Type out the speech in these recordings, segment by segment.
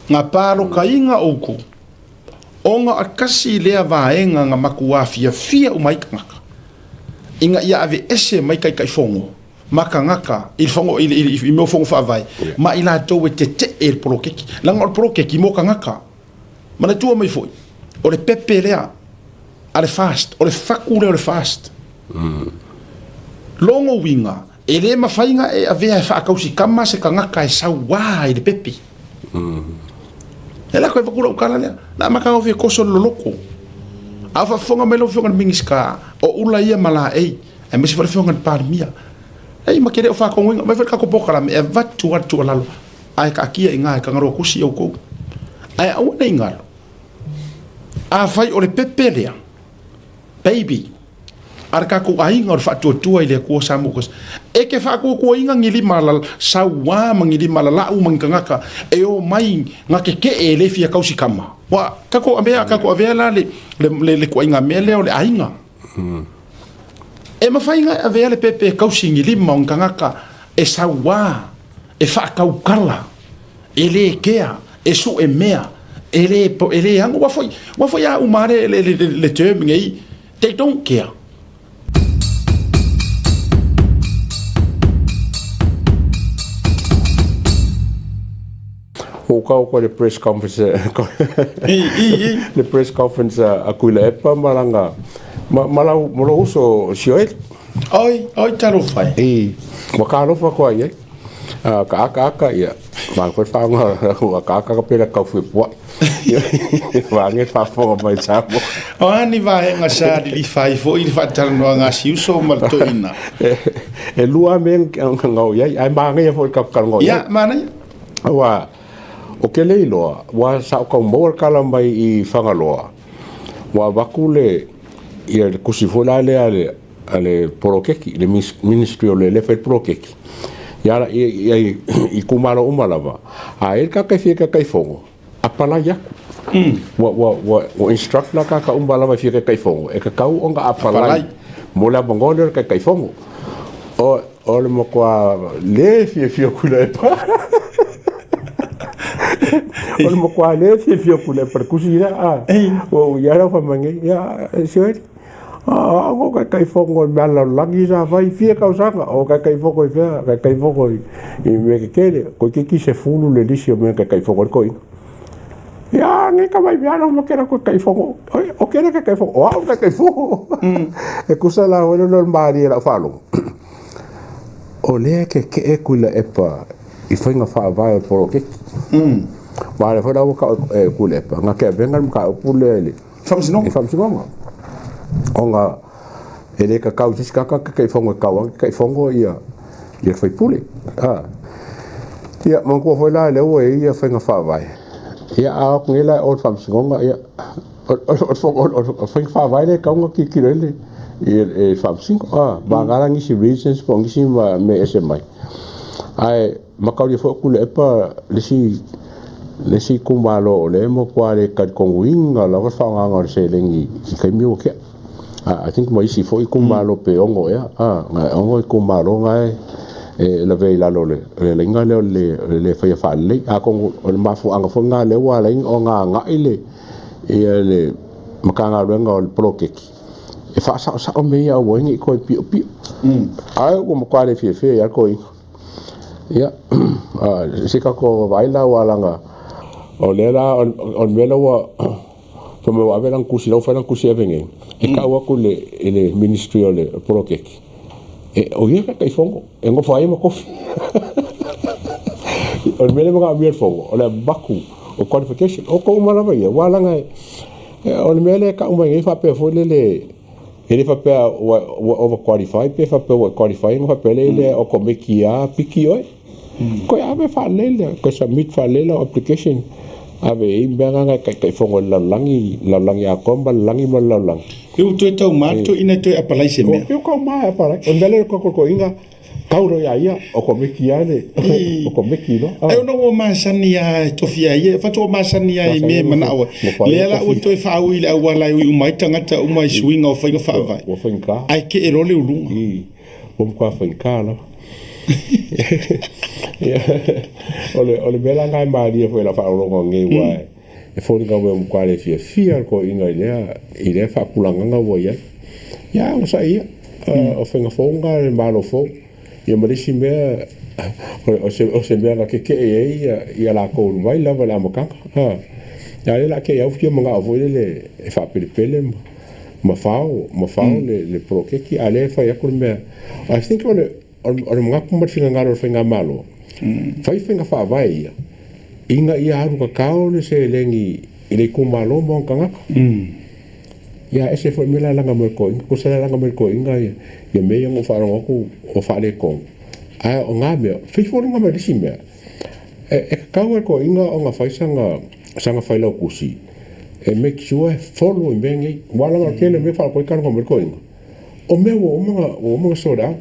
Ga palokaina ʻoukou, ona ʻakasi lea vaega ga makuā fiafia uma ai tagata, ina ia aveese mai taitaifono ma tagata i le fono i mea o fono faavae ma i latou e teteʻe i le poloketi, leaga o le poloketi mo tagata. Manatua mai foi, o le pepe lea a le FAST, o le fatu lea o le FAST. Logo uiga, e le mafai ona e avea e faatausikama se tagata e sauā i le pepe. E lako e avatu lau tala lea, na amata ona toso le loloto. A o faafofoga mai lau Afioga i le Minisita, o ula ia ma laei, aemaise foi le Afioga i le Palemia. Ei, ma te le o faatonuina mai foi le tatou polokalame e avatu lava le tuualalo, ae taatia i ina e Tagaloa Tusi outou. Ae aua ne i galo, afai o le pepe lea, baby, a le tatou aiga o le faatuatua i le Atua Samoa ua E te faatuatuaina ni lima sauā ma ni lima lalau ma ni tagata e omai na tetee e le fia tausi tama. Ua tatou avea, tatou avea la le ituaiga mea lea o le aiga. E mafai ona e avea le pepe e tausi ni lima o ni tagata e sauā, e faatautala, e le kea, e sue mea, e le, e le ano. Ua foi, ua foi a uma le term nei, they don't care. Ua kau ko le press conference le press conference a Tuilaepa ma lana ma lau ma lou uso Sioeli. Oi, oi talofa e. I, ua talofa koa i ai. Ka akaaka ia, ma koe whaonga, ua akaaka ka pera kau fuepuai. Wā nge faafofoga mai Samoa. O a ni vaega sa lilifa ai foi le faatalanoaga a si uso ma le toeaina? E lua mea ngau i ai, ae manaia foi ka talanoa i ai. Ia, manaia. Aua, o ke le iloa, ua sa o kau maua le kala mai i Fagaloa, ua avatu le, ia le kusi foi la lea a le, a le poloketi, le Ministry o le le fai poloketi, ia, ia, ia, itumalo uma lava, a e ka kai fia ka kai fono, apalai aku. Ua, ua, ua, ua instruct la kaka uma lava fia kai fono, e ka kau onga apalai. Mo le avanoa lea o le kai fono. O, o le matua le fiafia Tuilaepa. O le matua le fiafia Tuilaepa le kusi lea. A, ua ia lau fai ia, Sioeli, a, o kai fono i mea lalolagi sa fai fia tausaga, o kai fono i fea, kai fono i mea tetele, toeitiiti 10 le lisi o mea kai fono ai toeaina. Ia, nge ka mai mea ma kera ko kai fono. O kera ka kai fono, o au ka kai fono. E kusa la o le malie la faalogo. O lea ke ke e Tuilaepa i faiga faavae o le poloketi. Ma le foi la ua ka e Tuilaepa, nga ke avenga le mataupu lea i le Faamasinoga. I faamasinoga. Ona e le kakau se isi kaka ke kai fono e kau ake kai fono ia ia sui usufono. A. Ia, manatua foi la lea ua i ai ia faiga faavae. Ia, a o atu nei la e o i le faamasinoga, ia, o faiga faavae lea e tatau ona tilotilo i ai le le faamasino. A, vagana la nisi reasons po o nisi mea ese mai. Ae mataulia foi o Tuilaepa le isi le isi itumalo o lea e matua le talitonuina lava le faaaogaina o le seleni i taimi ua tea. I think ma isi foi itumalo pe 6 ea, 6 itumalo na e lavea i lalo o le laina lea o le le faia faalelei. Atonu o le mafuaaga foi lena lea ua ala ai ona agai le ia le Matagaluega o le poloketi e faasaosao mea ia aua ai ne i toe piopio. Ae ua matua le fiafia ia toeaina. Ia, se tatou vaai la aua leaga o lea la o le mea lea ua fai mai ua ave lana tusi, la ua fai lana tusi e ave nei, e tau atu i le Ministry o le poloketi, e, o ia le Taitaifono, e nofo ai ma tofi. O le mea lea e manaomia e le Fono, o le avatu o qualification. O outou uma lava ia, aua leaga o le mea lea e tau mai nei faapea foi lele, e le faapea ua over qualify pe faapea ua qualify ona faapea lea o komiti lava piki oe. Toe ave faalelei le, toe submit faalelei lau application, ave i ai mea na e Taitaifono i le lalolagi, lalolagi atoa ma le lagi ma le lalolagi. Pe ua toe tauma le toeaina e toe apalai se mea. Pe ua tauma e apalai. O le mea lea o le toeaina, tau loa ia ia, o komiti lava le, o komiti loa. Ai ona ua masani lava e tofia ai ia, faatoa masani lava i mea e manao ai. Lea la ua toe faaui i le auala e ui uma ai tagata uma i suiga o faiga faavae. Ua faigata. Ae kee loa le uluga. Ua matua faigata lava. Ia, o le, o le mea la lena e malie foi i lau faalogologo nei, aua e foliga mai ua matua le fiafia le toeaina i lea, i lea faatulagaga ua i ai. Ia, onosai ia, o faiga fou lena a le Malo fou. Ia ma le isi mea, o se, o se mea na tetee ai ia, ia latou mai lava i le amataga. A, a o lea o le a te i lava ua fia manao foi lele e faapelepele ma, ma fao, ma fao le, le poloketi, a o lea e fai atu le mea. I think o le, o le manatu ma le finagalo o le Faigamalo, fai faiga faavae ia, ina ia alu tatao le seleni i le itumalo ma ona tagata. Ia ese foi mea la laga mai le toeaina, tusa la laga mai le toeaina ia mea ia na ou faalogo atu o faaletonu. Ae o na mea, fai foliga mai le isi mea, e tatau lava i le toeaina ona fai sana, sana failautusi e make sure e follow i mea nei. Aua leaga o le tele o mea e faalogo ai talanoa mai le toeaina, o mea ua uma ona, ua uma ona sort out,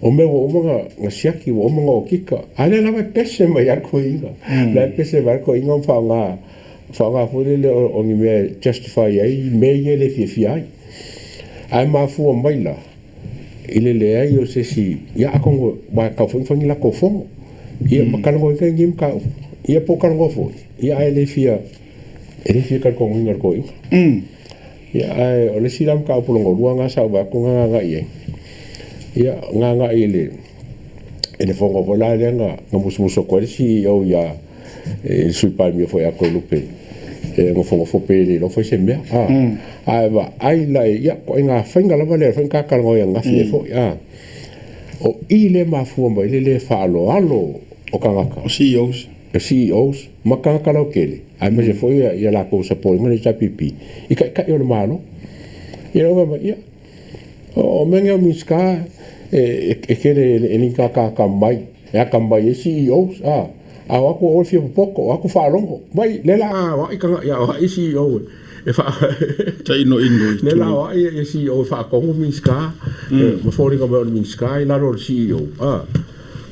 o mea ua uma ona, ona siaki, ua uma ona okika, a o lea lava e pese mai lava le toeaina. O la e pese mai lava le toeaina ma faaaoga, faaaoga foi lele o ni mea e justify ai mea ia e le fiafia ai. Ae mafua mai la i le leai o se isi, ia atonu aua e tatau foi ona fai ni latou fono, ia ma talanoaina lenei mataupu, ia po o talanoa foi, ia ae le fia, e le fia talitonuina e le toeaina. Ia, ae o le isi la mataupu lona lua lena sa ou vaai atu na agai i ai, ia, na agai i le i le fono foi la lea na musumusu atu ai le CEO ia i le Sui Palemia foi ia Toelupe e nofonofo pe le iloa fai se mea, a. Ae vaai la i, ia, ituaiga faiga lava lea foi na ta talanoa ai ananafi ea foi, a. O i lea e mafua mai ai le le faaaloalo o tagata. O CEOs. O CEOs ma tagata lautele, aemaise foi ia latou support ina le HRPP i taitai o le Malo. Ia lea ua fai mai, ia, o mea nei o Minisita e tele e le atamamai, e atamamai ai CEOs, a, a o atu o oe e fia popoto, o atu faalogo mai, lea la a o ai tagata, o ai CEO e faa tainoino i lea la o ai e CEO e faatonu Minisita ma foliga mai o le Minisita i lalo o le CEO, a.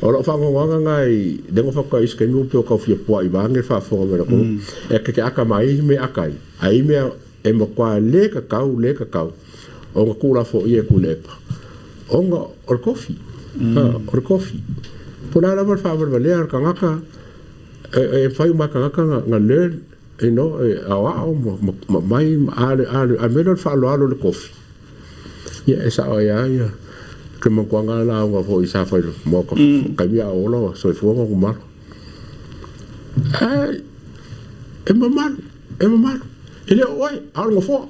O lau faanoanoaga lena i lea na faatoa i isi taimi ua pei o tau fia pua'i vaeane le faafofoga mai a le atunuu. E te ata mai ai mea ata ai, ae i mea e matua le tatau, le tatau ona tuulafoaia e Tuilaepa ona o le tofi, o le tofi. Po o le a lava le faavalevalea o le tagata, e mafai uma lava e tagata ona learn, you know, e aoao ma aumai, a o le mea lea o le faaaloalo i le tofi, Ia e sao ai lava ia ke makuaga lauga foi sa fai i le Maota taimi a o ola o soifua ma mamalu. Ae e mamalu, e mamalu. E le o oe, a o le nofoa.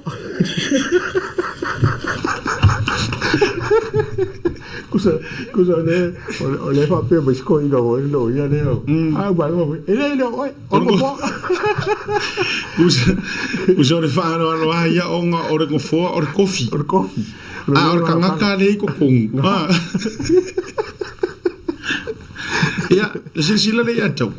Kusa, kusa o le, o le faapea mai si toeaina foi le loia lea. A ua mai, e le o oe, o le nofoa. Kusa, kusa o le faaaloalo lava ia ona o le nofoa o le kofi. O le kofi. A o le tagata lea i totonu. Ia, le silasila lea ia tau.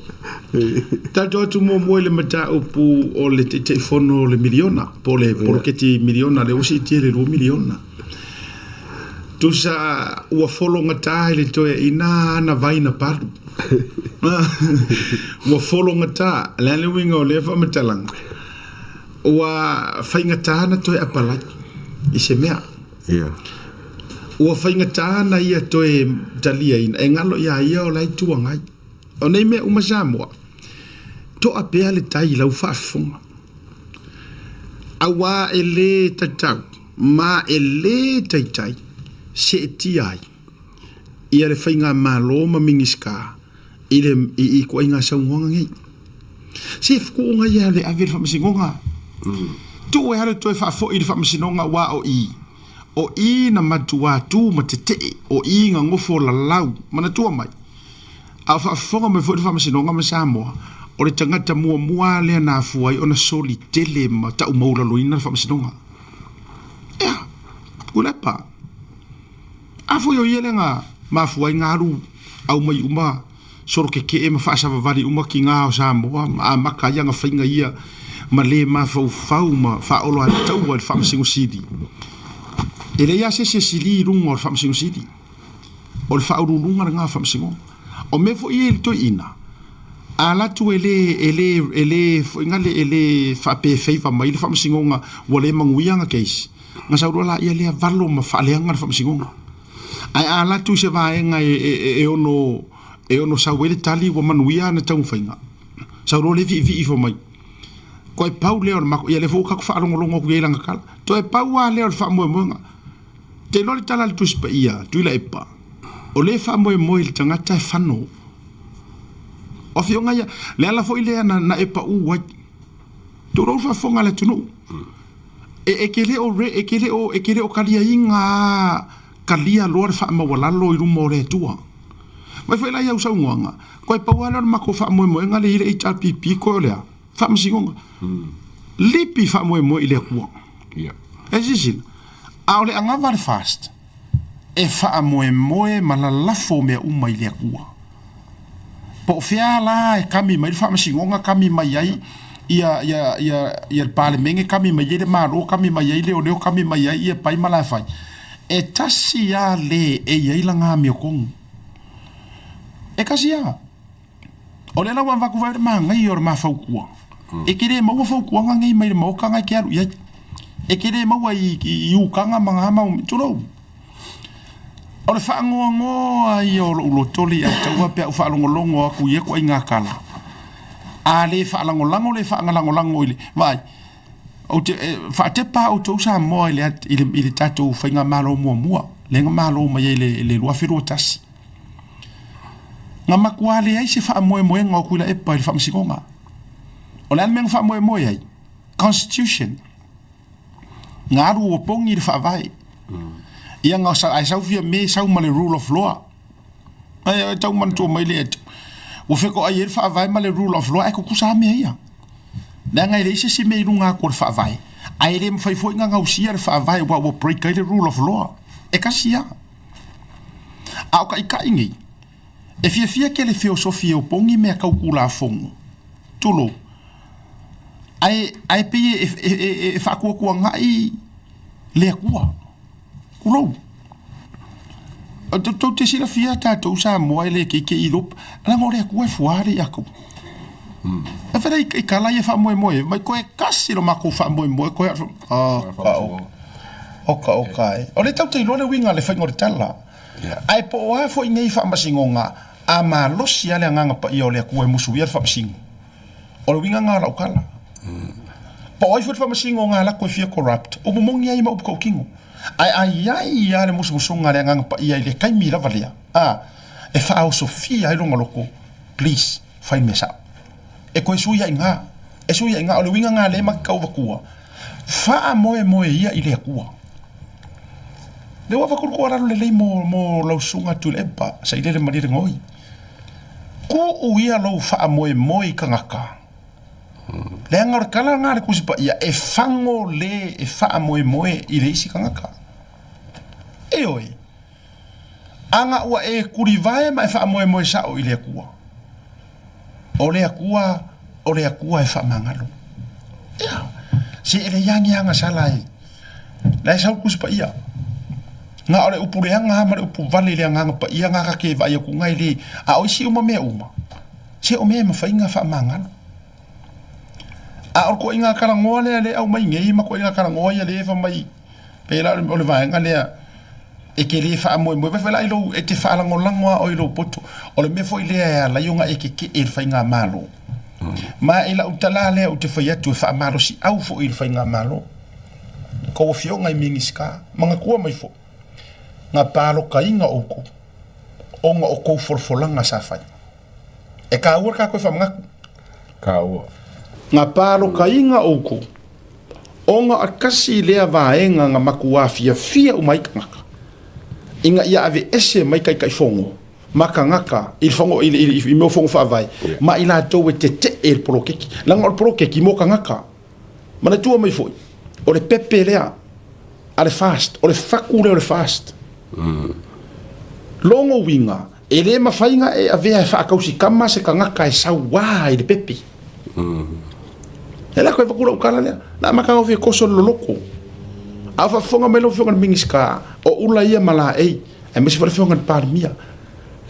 Tatou atu muamua i le mataupu o le Taitaifono o le miliona, po o le poloketi miliona lea ua siitia i le $2 miliona. Tusa ua fologata i le toeaina ana vai na palu. Ua fologata, o le a le uiga o lea faamatalaga? Ua faigata ona toe apalai i se mea. Ua faigata ona ia toe taliaina, e galo ia ia o la e Itu Agai. O nei mea uma Samoa, toa pea le tai i lau faafofoga. Aua e le tatau ma e le taitai seetia ai ia le faigamalo ma Minisita i le i ituaiga saunoaga nei. Se fukuuga ia le ave i le faamasinoga. Tuu e alu e toe faafoi i le faamasinoga aua o i o i na matua tu ma tetee, o i na nofo lalau. Manatua mai, a o faafofoga mai foi le faamasinoga ma Samoa, o le tagata muamua lea na afua ai ona soli tele ma tau maulaloina le faamasinoga. Ea, Tuilaepa. A foi o ia lea na mafua ai na alu aumai uma solo kekee ma faasavavali uma tiga o Samoa ma amata ai ana faiga ia ma le mafaufau ma faaoloataua i le Faamasino Sili. E leai lava se isi e sili i luga o le Faamasino Sili. O le faauluuluga lena o Faamasinoga. O mea foi ia i le toeaina, a alu atu e le, e le, e le, foi na le, e le faapea e favour mai le Faamasinoga ua le manuia ana case, na sau loa laia lea valo ma faaleaga le Faamasinoga. Ae a alu atu i se vaega e, e, e, e ono e ono sau ai le tali ua manuia ana taumafaiga, sau loa lea viivii ifo mai. Toe pau lea o le mako, ia lea foi ua tatou faalogologo atu i ai i lana tala. Toe pau lava lea o le faamoemoega. Te iloa le tala a le Tusi Paia, Tuilaepa, o lea e faamoemoe i le tagata e fano. O afioga ia, le ala foi lea na, na e pau ai. Tulou le faafofoga a le atunuu. E, e te le o, e te le o, e te le o taliaina a talia loa le faamaualalo i luma o le Atua. Mai foi la i au saunoaga, toe pau lava lea o le matou faamoemoega lea i le HRPP koe o le a? Faamasinoga. Lipi faamoemoe i le Atua. Yeah. E silasila, a o le anava a le FAST, e faamoemoe ma lalafo mea uma i le Atua. Po o fea la e kami mai le faamasinoga, kami mai ai ia, ia, ia, ia le Palemene, kami mai ai le Malo, kami mai ai leoleo, kami mai ai ia pai ma la e fai. E tasi lava le e i ai lana amiotonu. E tasi lava. O lea la ua avatu vai le manaia o le mafautua. E te le maua fautuaga nei mai le maota na e te alu i ai. E te le maua i, i, i ukaga ma ngā mau, tulou. O le faanoanoa ia o lou loto le ia taua pe a ou faalogologo atu i ia ituaiga tala. A le faalagolago le faagalagolago i le, vaai, ou te, e, faatepa outou Samoa i le, i le, i le tatou faigamalo muamua, lea na malo mai ai i le, i le 2021. Na matua leai se faamoemoega o Tuilaepa i le faamasinoga. O le a le mea na faamoemoe ai? Constitution. Na alu opogi le faavae. Ia na ae sau Fiame sau ma le rule of law. Ae tau manatua mai le ua fetoai ai le faavae ma le rule of law ae tutusa lava mea ia. Leaga e leai se isi mea i luga atu o le faavae, ae le mafai foi ona gausia le faavae aua ua break ai le rule of law. E tasi lava. A o taitai nei, e fiafia tele feosofi e opogi mea tau Tulafono, tulou, ae, ae pei e, e, e, e faatuatuanai le Atua, tulou. Tou te silafia tatou Samoa e le keikei i lou, leaga o le Atua e fua le iatou. E fai i tala ia faamoemoe, mai koe tasi lo matou faamoemoe koe oh, oka oka e. O le tau te iloa le uiga le faiga o le tala. Ae po o a foi nei faamasinoga, a malosi lava le agaga paia o le Atua e musuia le faamasino. O le uiga lena o lau tala. Po o ai foi le faamasinoga a lako e fia corrupt, upu moni ai ma upu tautino. Ae a i ai lava le musumusuga a le agaga paia i le taimi lava lea, a, e faaosofia ai lona loto, please, fai le mea sao. E toe sui ai i ina. E sui ai i ina. O le uiga lena lea ma te tau avatua, faamoemoe ia i le Atua. Lea ua avatu le tuualalo lelei mo, mo lau susuga Tuilaepa, Sailele Malielegaoi. Tuu ia lou faamoemoe i tagata. Leaga o le tala lena a le Tusi Paia, e fago le e faamoemoe i le isi tagata. Ioe. Ana ua e tulivae ma e faamoemoe sao i le Atua, o le Atua, o le Atua e faamagalo. Ia, se e leai lava ni agasala e, la e sau Tusi Paia. Na o le upu leaga lava ma le upu vale i le Agaga Paia na ta te vaai atu na e le, a o isi uma mea uma, se o mea e mafai ona faamagalo. A o le ituaiga talanoa lea lea e aumai nei ma ituaiga talanoa ia lea e fai mai, pei la o le vaega lea e te le faamoemoe vai foi la i lou, e te faalagolago lava oe i lou poto. O le mea foi lea e ala ai ona e tetee i le faigamalo. Ma i lau tala lea ou te fai atu e faamalosiau foi i le faigamalo, tou afioga i Minisita, manatua mai foi, na palotaina outou ona o tou folafolaga sa fai. E kāua le kākou e faamanatu. Kāua. Na palokaina oukou, ona a kasi lea vaega na makuā fiafia uma ai tagata, ina ia aveese mai Taitaifono ma tagata i le fono, i, i, i mea o fono faavae, ma i latou e tete'e i le poloketi. Leaga o le poloketi mo tagata. Manatua mai foi, o le pepe lea a le FAST, o le fatu lea o le FAST. Logo uiga, E le mafai na e avea e faatausikama se tagata e sauā i le pepe. E lako e vaku lau tala lea. Na amata gofie koso le loloko. A o faafofoga mai lau Afioga i le Minisita, o ula ia ma laei, aemaise foi le Afioga i le Palemia.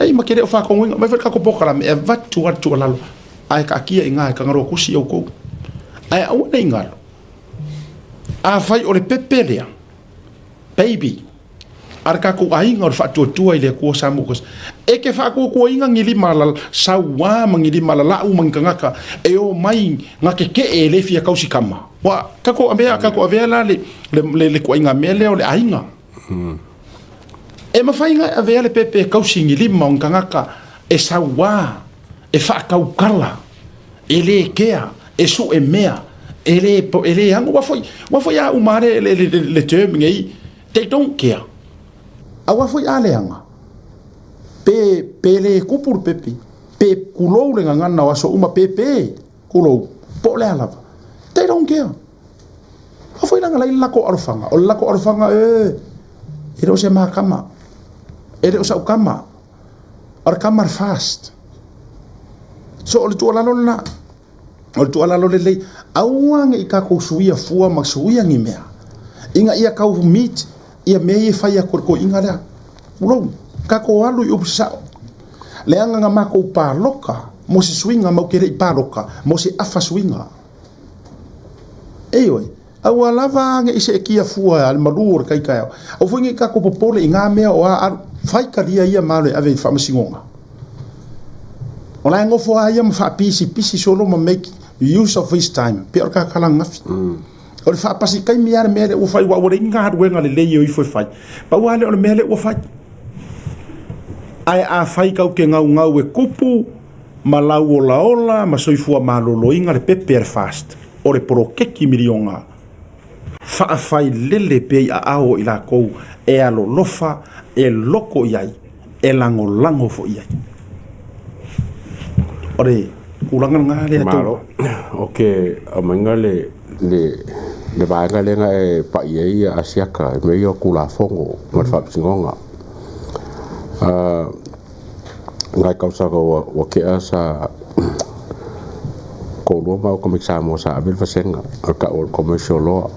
Ei, ma te le o faatonuina mai foi le tatou polokalame e avatu lava le tuualalo, ae taatia i ina e Tagaloa Tusi outou. Ae aua ne i galo, afai o le pepe lea, baby, A le kakou aiga o le faatuatua i le Atua Samoa ua E ke faakuakuaina ni lima la sauā ma ni lima lala'u ma ni tagata e o mai na keke'e e lē fia kausi kama. Ua tatou avea, tatou avea la le, le, le, le tuaiga mea lea o le aiga. E mafai na e avea le pepe e kausi ni lima o ni tagata e sauā, e faataukala, e lē kea, e su'e mea, e lē, e lē ano. Ua foi, ua foi a uma le, le, le, le term nei, they don't care. Aua foi a leaga, pe, pe lē kupu le pepe, pe kulou le gagana o aso uma, pe pe kulou, po o le a lava. They don't care. A foi laga lai le latou alofaga, o le latou alofaga, e, e le o se ma kama, e le o sa'u kama, o le kama a le FAST. So o le tuualalo lena, o le tuualalo lelei, aua ne i tatou suia fua ma suia ni mea, ina ia tau meet ia mea ia e fai atu e le toeaina lea. Tulou, tatou alu i upu sasao. Leaga na matou paloka mo se suiga, matou te le i paloka mo se afa suiga. Ioe, aua lava ne i seetia fua a le malu o le tai taeao. Aua foi ne i tatou popole i na mea o a alu, fai talia ia ma alu e ave i le faamasinoga. O la e nofo lava ia ma faapisipisi solo ma make use of his time, pei o le tatala ananafi. O le faapasi taimi lava le mea lea ua fai, aua ua leai ni galuega lelei e o ifo e fai. Pau lava lea o le mea lea ua fai. Ae afai tatou te gaugau e kupu ma lau olaola ma soifua maloloina le pepe a le FAST, o le poloketi miliona, faafailele pea i aao o i latou e alolofa, e loko i ai, e lagolago foi i ai. O le tulaga lena lea tou. Malo. O ke aumaiga le le le vaega lea na e pa'i ai Asiata i mea ia o Tulafono ma le Faamasinoga. Nai tausaga ua ua tea sa toalua ma au tamaiti Samoa sa ave le vasega o le tau o le Commercial Law.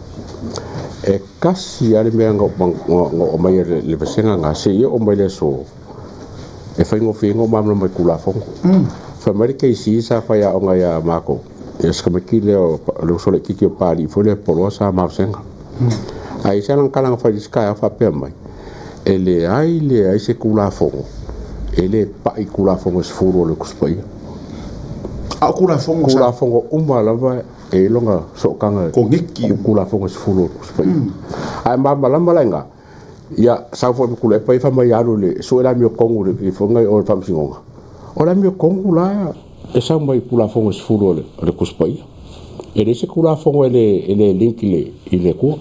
E tasi lava le mea na ou aumaia i le vasega lena seia oo mai le aso e faigofie ai ona ou malamalama i Tulafono. Fai mai le KC sa faiaoga ia matou, ia si tamaiti lea o le uso laitiiti o Papalii foi lea Poloa sa ma vasega. Ae i ai lana tala na fai i le isi taeao faapea mai, e leai leai se Tulafono e le pai i Tulafono e 10 o le Tusi Paia. A o Tulafono sa. Tulafono uma lava e i ai lona sootaga i Tulafono e 10 o le Tusi Paia. Ae malamalama la i ina, ia sau foi ma Tuilaepa ia fai mai alu i le sue le amiotonu i le fofoga o le Faamasinoga. O le amiotonu la e sau mai i Tulafono e 10 o le Tusi Paia. E leai se Tulafono e le link i le Atua.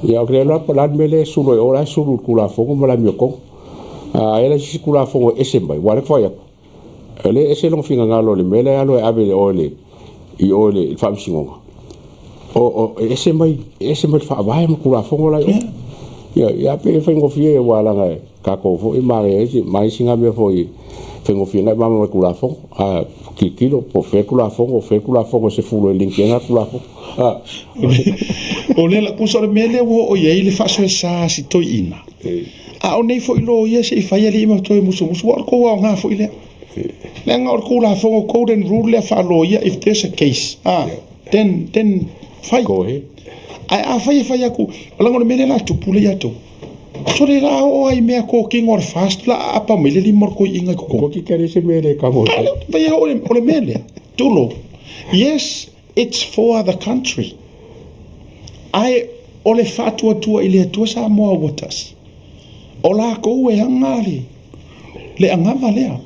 Ia ou te le iloa po o le a le mea lea e sulu ai o la e sulu i le Tulafono ma le amiotonu. A i ai la se isi Tulafono e ese mai, aua o lea e fai atu, o lea e ese lona finagalo i le mea lea e alu e ave i o i le i o i le Faamasinoga. O, e ese mai, e ese mai le Faavae ma Tulafono la i o. Ia, ia pei e faigofie aua leaga e tatou foi ma ma isi nga mea foi faigofie nai mama mai Tulafono. A tilotilo po o fea Tulafono, o fea Tulafono e sefulu e link ai nga Tulafono. A. O le la tusa o le mea lea ua oo i ai le faasoesa a si toeaina. A o nei foi loia se i fai alii ma toe musumusu, ua o le tou aoga foi lea. Leaga o le Tulafono golden rule lea faa-loia, if there's a case, then fai. Go ahead. Ae afai e fai atu, leaga o le mea lea la tupu lea ia outou. Sole la oo ai mea kōkino a le FAST la aapa mai le lima o le toeaina i totonu. Ko ki kare se mea le kamo. A lea vai e oo o le mea lea. Tulou. Yes, it's for the country. Ae o le faatuatua i le Atua Samoa ua tasi. O lakou e aga le le anava lea.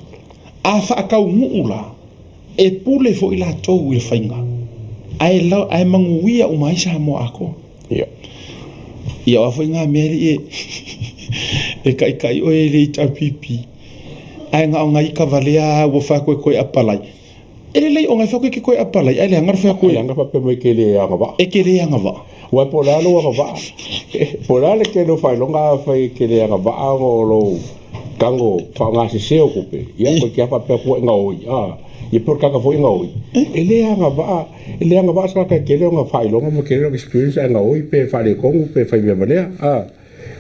A faataunuu la, e pule foi latou i le faiga, ae la, ae manuia uma ai Samoa atoa. Ia. Ia o a foi ngā mea alii e e taitai oe e le HRPP, ae na o ngai kavalea ua faakoekoe apalai. E lelei ona e fai atu e ke koe apalai, ae leaga le fai atu e. Leaga faapea mai ke le agavaa. E ke le agavaa. Aua po o le a lou agavaa, po o le a le tele o faailoga afai e te le agavaa ona o lou tago faaaogasese o tupe, ia toeitiiti lava faapea atu e gaoi, a, ia pei o le tagata foi e gaoi, e le agavaa, e le agavaa se tagata e tele ona faailoga ma tele ona experience ae gaoi pe faaletonu pe fai mea valea, a.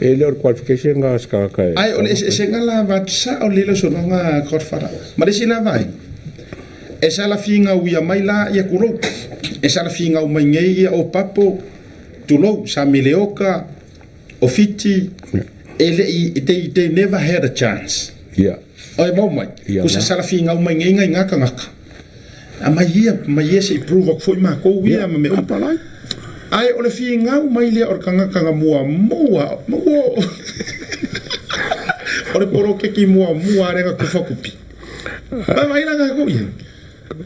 E le o le qualification lena a se tagata e. Ae o le eseesega la avatu sao lelei lau saunoaga Godfather. Ma le isi la vaega, e sala figauia mai la ia tulou, e sala figau mai nei ia Opapo, tulou, Sameleoka, o Fiti, E le i, they, they never had a chance. Ia. Oi mau mai, Ia, ko sa na. sala figau mai nei ngai ngā kangaka. A mai ia, mai ia se i prove aku foi mākou ia Ia, ma me ka uma. palai. Ae o le figau mai lea o le kangaka nga muamua, mua o le poloketi muamua lea nga kufakupi. Vai vai la nga ko ia.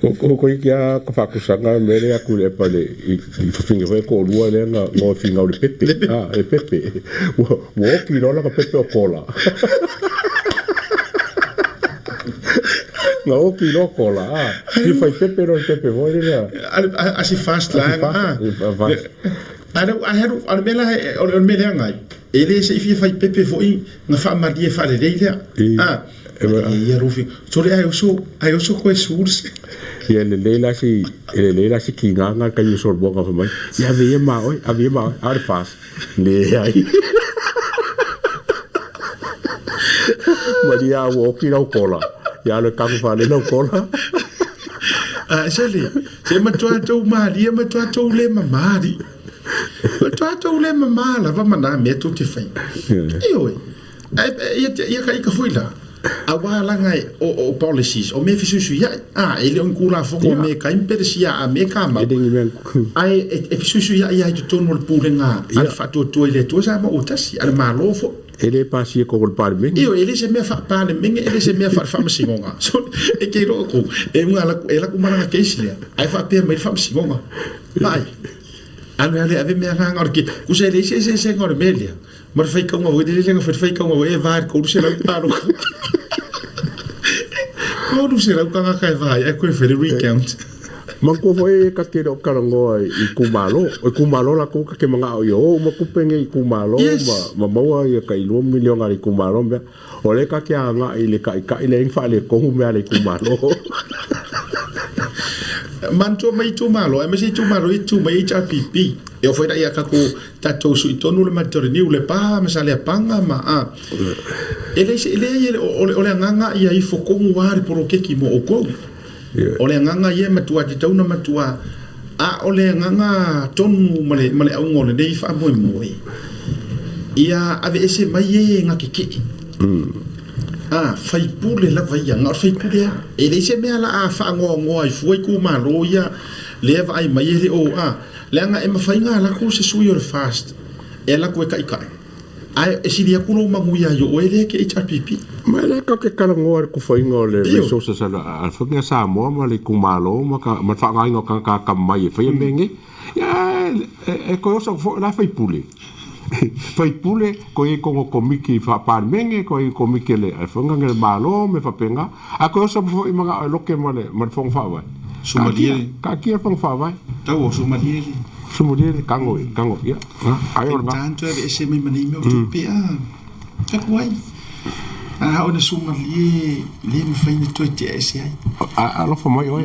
Ko ko iki a ka whakusanga me le aku le pa le i i whawhinga whai ko lua le nga ngo whinga o le pepe. Ah, le pepe. Ua ua oki lola ka pepe o kola. Nga oki lo kola. Ah, ki whai pepe lo le pepe foi le lea. A si fast A si la fast, ah. fast. A le a haru a le mea la o le mea lea ngai. E le se i fia fai pepe foi nga whaamalie whaalelei lea. I Ah. e E ia rufi. Sore ai oso, ai oso koe source. Ia lelei la si e lelei la si kinganga ka yu sorbonga fa mai. Ia ave ia ma oi, ave ia ma oi, a le fas. Leai. Maria ua oki lau kola. Ia le kaku fale lau kola. Ah, sele, se matua tou malie, matua tou le mamari. Matua tou le mamā lava ma nā mea tou te fai. Ioe. Ai, ia, ia ka ika foi la. Auā laga e, o, o policies, o mea fesuisuia'i, ā, e le o ni Tulafono a me ka imperesia a me ka mau, E le mea ae e, e fesuisuia'i lava i totonu o le pulega a le Faatuatua i le Atua Samoa ua tasi, a le Malo foi. E le pasia ko le Palemene. Ioe, e le se mea faa-Palemene, e le se mea faa-Faamasinoga. So, e te iloa kou, e uga laku, e laku malaga case lea, ae faapea mai le Faamasinoga. Vaai, alu e ave mea agaga o le ke, kusa e leai se eseesega o le mea lea. Ma le faitauga foi lele na fai le faitauga foi e va i le 300 paloka. 300 tagata e va ai ae koe fai le recount. Manatua foi e ka te le o talanoa i itumalo. O itumalo latou ka te manao ia o uma tupe nei i itumalo Yes. ma, ma maua ia tai lua miliona a le itumalo mea. O lea ka te agai i le taitai lea na faaletonu mea a le itumalo. Manatua mai itumalo, aemaise itumalo ia tu mai HRPP. E oo foi la ia tatou tatou sui tonu le Matoriniu, Lepa ma Saleapaga ma a. E leai se, e leai o, o le agaga ia ifo tonu lava le poloketi mo outou. O le agaga ia e matua tatau ona matua, a o le agaga tonu ma le, ma le auga o lenei faamoemoe, ia aveese mai e na keke'e. A, faipule lava ia, na o le faipule lava. E leai se mea la a faagoagoa ai fua itumalo ia lea e vaai mai e le o, a, leaga e mafai ona alu atu se sui o le FAST e alu atu e taitai, ae e sili atu lou manuia i o oe lea e te HRPP. Ma e le tatou te talanoa i le tufaina o le Ioe. resources a le Faiga Samoa ma le itumalo ma le faaaogaina o tagata atamamai e faia mea nei. Ia e toe oso atu foi o la e faipule. Faipule, toe i ai tonu o komiti faa-Palemene, toe i ai komiti a le Fono a le Malo ma mea faapena. Ae toe oso atu foi manao e loke ma le Fono Faavae. Sumalie. Taatia, taatia le Fono Faavae. Tau o Sumalie le. Sumalie le tago, tago, ia, ai o lena. Faigata ona toe aveese mai ma nei mea o tupe a. Talu ai. A oo ina sumalie le mafai ona toe tea ese ai. A alofa mai oe.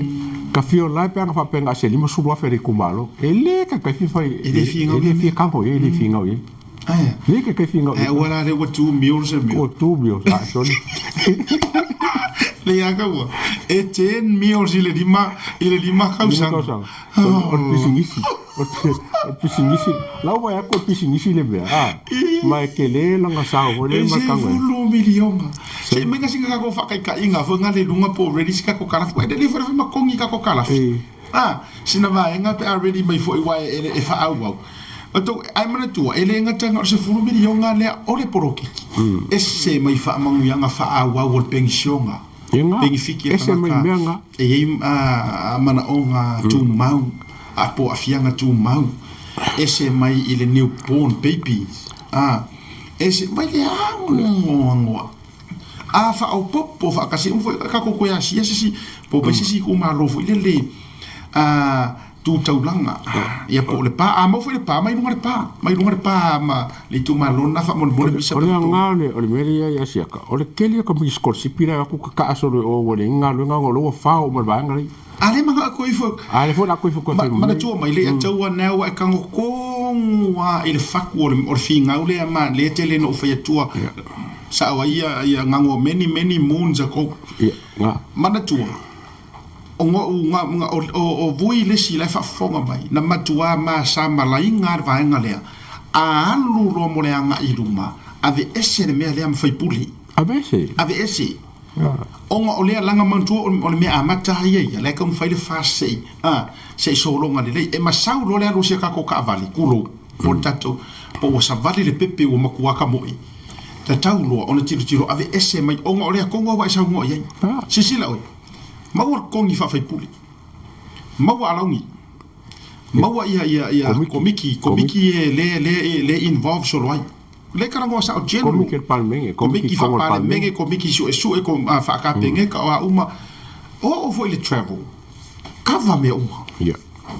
Ka fia lae pe ana faapea na se 50,000 a le itumalo. E le taitai fia fai. E le fia E le fia kago i ai, e le fia gau i ai. Ae. Le taitai fia gau i ai. Ae ua la lea ua two meals e mea. Ua two meals, a sole. Le ia ka ua. E 10 meals i le lima, i le lima tausaga. Lima tausaga. O le pisinisi. O le pisinisi. La ua vaai atu o le pisinisi le mea, a. Ma e tele lana sao foi lea ma E tago ai. 10 miliona. Se i mai sina kako whakaikainga fo nga le lunga po ready si kako kalafi. Wai le fo makongi kako kalafi. Ah, sina vaenga pe a ready mai foi wai e e whaauau. Atou, ae manatua, e le gata na o le 10 miliona lea o le poloketi. Ese mai faamanuiaga faaauau o le penisiona, Ia nga, penifiki a ese mai tagata mea nga. e i ai manaoga tumau, a po o aafiaga tumau, ese mai i le new born babies, a, ese mai le agoagoa. A faaopoopo faatasi uma foi tatou toe asia se isi po o mai se isi itumalo foi lele a tu taulaga ia po o Lepa. A maua foi Lepa mai luga Lepa, mai luga Lepa ma le itumalo lena faamolemole misa O le aoga o le mea lea i ai Asiata, o le tele o kamisi sikolasipi la e o atu kakaa solo i o ua leai ni galuega ona o lea ua fao uma e le vaega lea. A le manao koe ifo. A lea foi o le a toe ifo koe fai ma Manatua mai le ataua nea ua e tago tonu lava i le fatu o le finau lea ma lea tele ina ou fai atua sao ai ia ia gagoa many many moons ago. Ia, nga. Manatua, o go'u ga ga o o vui le isi la e faafofoga mai, na matuā masamalaina lava le vaega lea, a alu loa mo le agai i luma, Aveese le mea lea ma faipule. Aveese? Aveese. Ona o lea laga manatua o le mea amata lava ia ia, la e taumafai le FAST se i, a, se i sologa lelei. E masau loa le alu o si a tatou taavale, tulou, po o le tatou, po ua savali le pepe ua matua kamoe, tatau loa ona tilotilo aveese mai ona o lea tonu lava ua e saunoa i ai. Silasila oe, maua le totogi faafaipule, maua alauni, maua ia, ia, ia komiti, komiti e le, le, le involve solo ai. Le talanoa sao general. Komiti a le Palemene, komiti faa-Palemene, komiti suesue, faa-Kapeneta, o a uma. Oo foi i le travel, kava mea uma.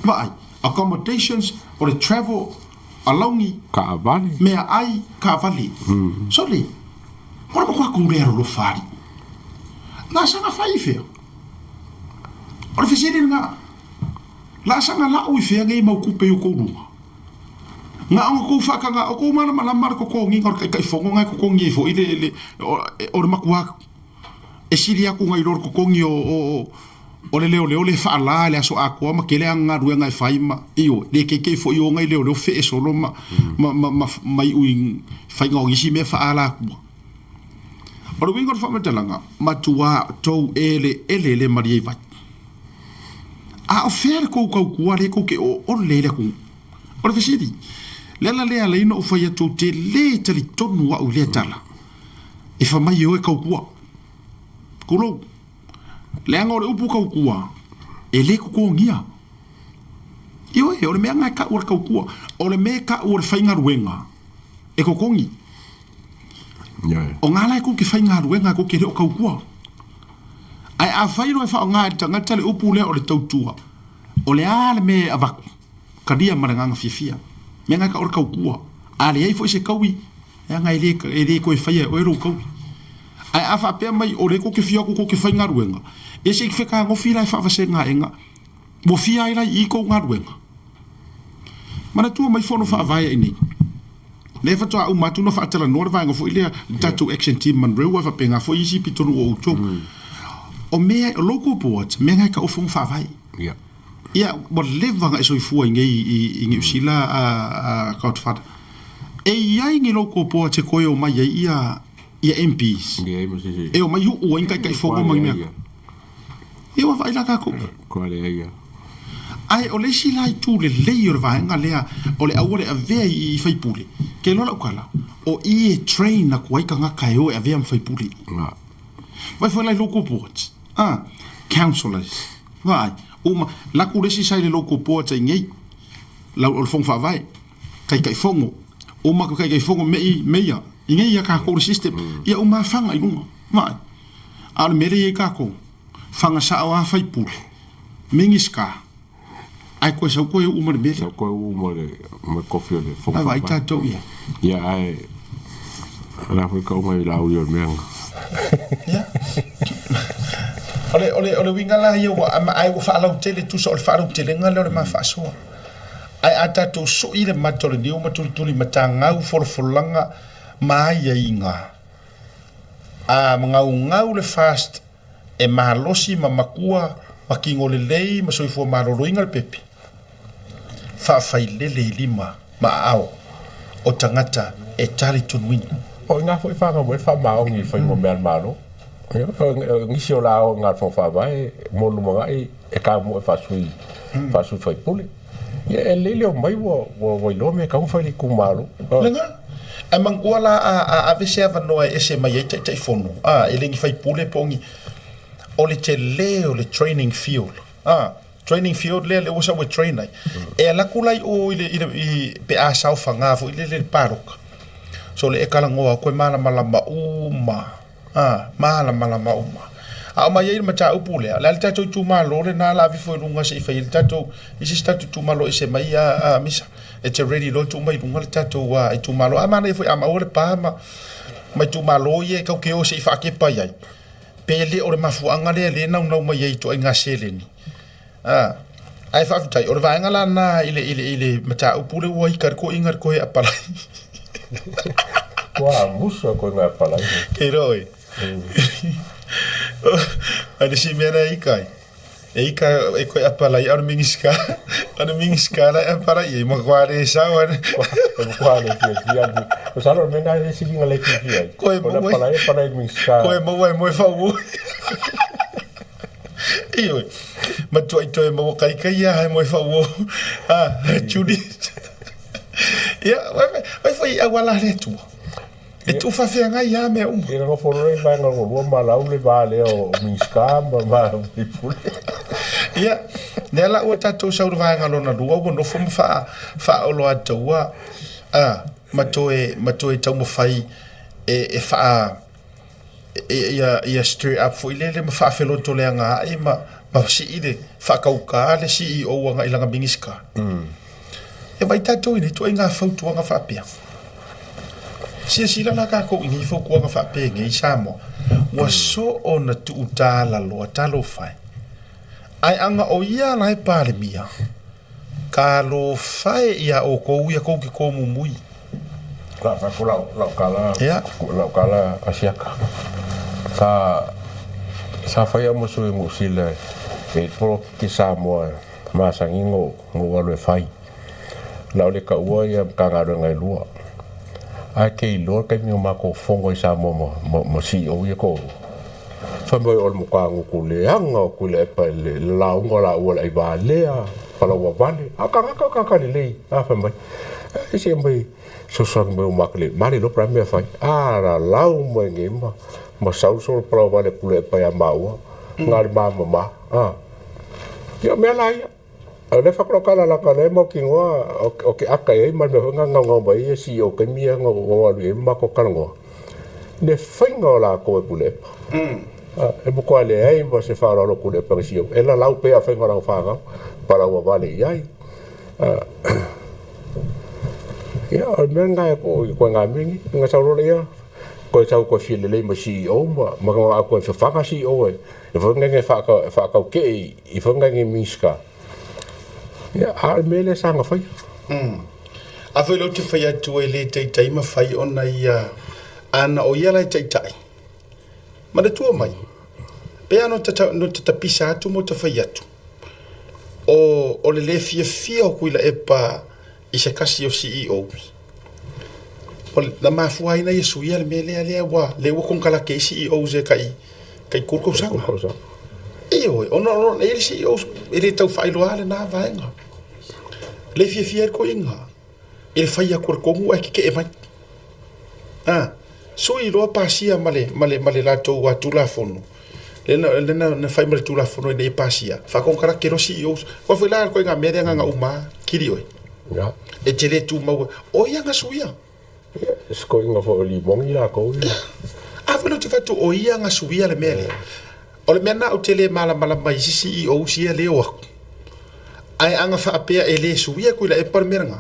Vaai, accommodations, o le travel, alauni, taavale, meaai, taavale. Sole, o le matua kou lea lolofa alii. Laasaga fai i fea? O le fesili lena. Laasaga lau i fea nei mau tupe i outou luga? Na ona tou faataga, o tou malamalama le totogiga o le Taitaifono na e totogi ai foi le, le, o le matua e sili atu nai lo le totogi o, o, o le leoleo le faala i le aso atoa ma tele ana galuega e fai ma, ioe, le teitei foi o nai leoleo fee solo ma, ma, ma, ma, ma iu i faiga o nisi mea faaalatua. O le uiga o le faamatalaga, matua tou eleele le malie i vai. A o fea le tou tautua lea tou te oole ai le atunuu? O le fesili, le ala lea alai ona ou fai atu ou te le talitonu au i lea tala e fai mai e o e tautua. Tulou. Leaga o le upu tautua e le totogia. Ioe, o le mea lena e tau o le tautua. O le mea e tau o le faigaluega e totogi. O ngā la e kou te faigaluega kou te le o tautua. Ae afai loa e faaaoga e le tagata le upu lea o le tautua, o le a le mea e avatu, talia ma le agaga fiafia. Mea na e tau o le tautua. A leai foi se taui, leaga e le, e le toe faia e oe lou taui. Ae a faapea mai o lea tou te fia o atu tou te faigaluega, ia se i fetagofi la e faavasega aega, ua fia ai la i i tou galuega. Manatua mai fono faavae ai nei. Lea faatoa uma atu ona faatalanoa le vaega foi lea, le tatou action team Monroe, aua e faapena foi isi pitonuu o outou. O mea, o local boards, mea na e tau o fono faavae. Ia, ua leva ona e soifua i nei i Niu Sila, a Godfather. E i ai ni local boards e toe omai ai ia ia MPs? E omai uu ai ni taitaifono ma ni mea. Ia ua vaai la tatou. Kua leai ia. Ae o le isi la itu lelei o le vaega lea o le aua le avea i faipule, ke iloa lau tala, o i e train atu ai tagata e o e avea ma faipule. Vaai foi la i local boards, a, councillors, vaai, uma, laku le isi sa i le local boards ai nei, lau, o le fono faavae, taitaifono, uma atu taitaifono me i meia, i nei ia tatou le system, ia uma lava faga i luga, vaai. A o le mea lea e i ai tatou, faga sao lava faipule, Minisita, ae toe sau toe uu ma le mea lea. Sau toe uu ma le ma le kofi o le fono faavae. Vaai tatou i ai. Ia ae o le a foi ka uma i lauli o le mea lena. Ia. O le, o le, o le uiga la ia ua, ae ua faalautele, tusa o le faalautelega lea o le ma faasoa. Ae a tatou sui le mata o le niu ma tulituli matagau folafolaga ma aiaiga, a magaugau le FAST e malosi ma matua ma kino lelei ma soifua maloloina le pepe, faafailele i lima ma aao o tagata e talitonuina. O i ina foi e fanau mai ai le faamaoni i le faiga o mea a le Malo. O nisi o la o i ina i le Fono Faavae mo le lumanai e taumua e faasui faasui faipule. Ia e lelei le omai ua ua iloa mea e tatau ona fai i le itumalo. Lena. Ae manatua la a a ave se avanoa e ese mai ai Taitaifono, a, e le ni faipule po o ni, o le tele o le training field, a, training field lea lea ua sau e train ai. E alu atu la i o i le, i le, i, pe a saofaga foi lele i le palota. So le e talanoa atu e malamalama uma. A, malamalama uma. A o mai ai le mataupu lea, o le a le tatou itumalo lena la aveifo i luga se i fai ai le tatou, i se isi tatou itumalo ese mai a, a Misa. E te ready loa tuu mai i luga le tatou a, itumalo. A manaia foi a maua le pa ma, ma itumalo ia e tau ke o se i faakepa i ai. Pe le o le mafuaaga lea lea e naunau mai ai i ituaiga seleni. A, ae faafetai, o le vaega la lena i le, i le, i le mataupu lea ua ika le toeaina le toe apalai. Ua musu koe ngā apalai. Kei roa oe. Ai le isi mea lea e ika ai. E i ka e koe apalai a o le Minisita, o le Minisita la e apalai i ai, matua le sao lava. E matua le fiafia le Masalo o le mea lena e le siliga le fiafia ai. Koe O le maua apalai, apalai i le Minisita. Koe maua e moe faauu. Ioe, matuai toe maua kaikai lava e moe faauu. Ah, Julius. Ia, vai foi auala a le Atua. E tuufaafeagai lava mea uma. Ia nofo loa i vaega lona lua ma lau le va lea o Minisita ma le va o faipule. Ia, lea la ua tatou sau i le vaega lona lua ua nofo ma faa, faaoloataua a, ma toe, ma toe taumafai e, e faa, e, ia, ia stir up foi lele ma faafelotoleagaai ma, ma sii le faakauka le CEO agai i lana Minisita. E vaai tatou i nei ituaiga fautuaga faapea. Silasila la tatou i nei fautuaga faapenei i Samoa, ua soo ona tuutalaloa talofa e. Ae ana o ia la e Palemia, talofa e ia outou ia tou te tomumui. La fai ko lau lau kala lau kala asiaka. Sa sa fai a mo sui mo sila e polokiki Samoa masani go go alu e fai. Na o le taua ia Matagaluega e lua. Ae te iloa le taimi na matou fono ai Samoa ma, ma, ma CEO ia toalua. Fai mai o le matua gutu leaga o Tuilaepa i le lauga laua le aivalea, palauavale. A o tagata o tagata lelei, a fai mai. E se mai fesoasoani mai o matou le ma le iloa po o le a le mea e fai. A lalau mai nei ma, ma sau le solo palauavale a Tuilaepa ia maua, na o le ma mama. A. Ia o mea la ia. A o lea e fai atu lau tala leaga o lea e mautinoa o ke ata i ai ma le mea foi lena na naunau mai ai CEO taimi ia na ou alu i ai ma matou talanoa, le faiga o latou e Tuilaepa. E matua leai ma se faaaloalo o Tuilaepa i le CEO. E lalau pea faiga o lana fanau, palauavale i ai. Ia, o le mea lena e ituaiga mea nei. Ona sau loa lea, toe sau toe fia lelei ma CEO ma ma toe fafaga CEO e foi lea e faatautee i foi lea i Minisita. Ia, a o le mea lea sa na faia. A foi lea ou te fai atu e le taitai mafai ona ia, ana o ia la e taitai, manatua mai, pei lava ona ta tapisa atu ma ta fai atu, o le le fiafia o Tuilaepa i se tasi o CEO, na mafua ai ona ia suia le mea lea, lea ua, lea ua konekarate ai CEOs e tai, tai 3 tausaga. Ioe, ona e i ai le CEOs e le tau faailoa lena vaega. Le fiafia ai le toeaina i le fai atu o le tonu ae tetee mai. A, sui loa pasia ma le, ma le, ma le latou Tulafono, lea na, lea na, na fai ma le Tulafono ina ia pasia, faakonekarate loa CEOs. Aua foi la le ituaiga mea lea na ona uma lava, kili oe. E te le tumau, o ia na suia. Ia, se toeaina foi o Limoni latou ia. A foi lea ou te fai atu, o ia na suia le mea lea. O le mea lena ou te le malamalama ai i isi CEOs ia lea e o atu. Ae ana faapea e le suia Tuilaepa le mea lena,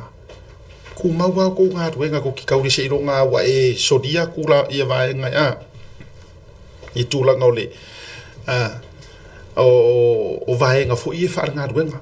tumau lava outou galuega tou te taule seiloga lava ua e solia atu la ia vaega a i tulaga o le o vaega foi ia faale-galuega.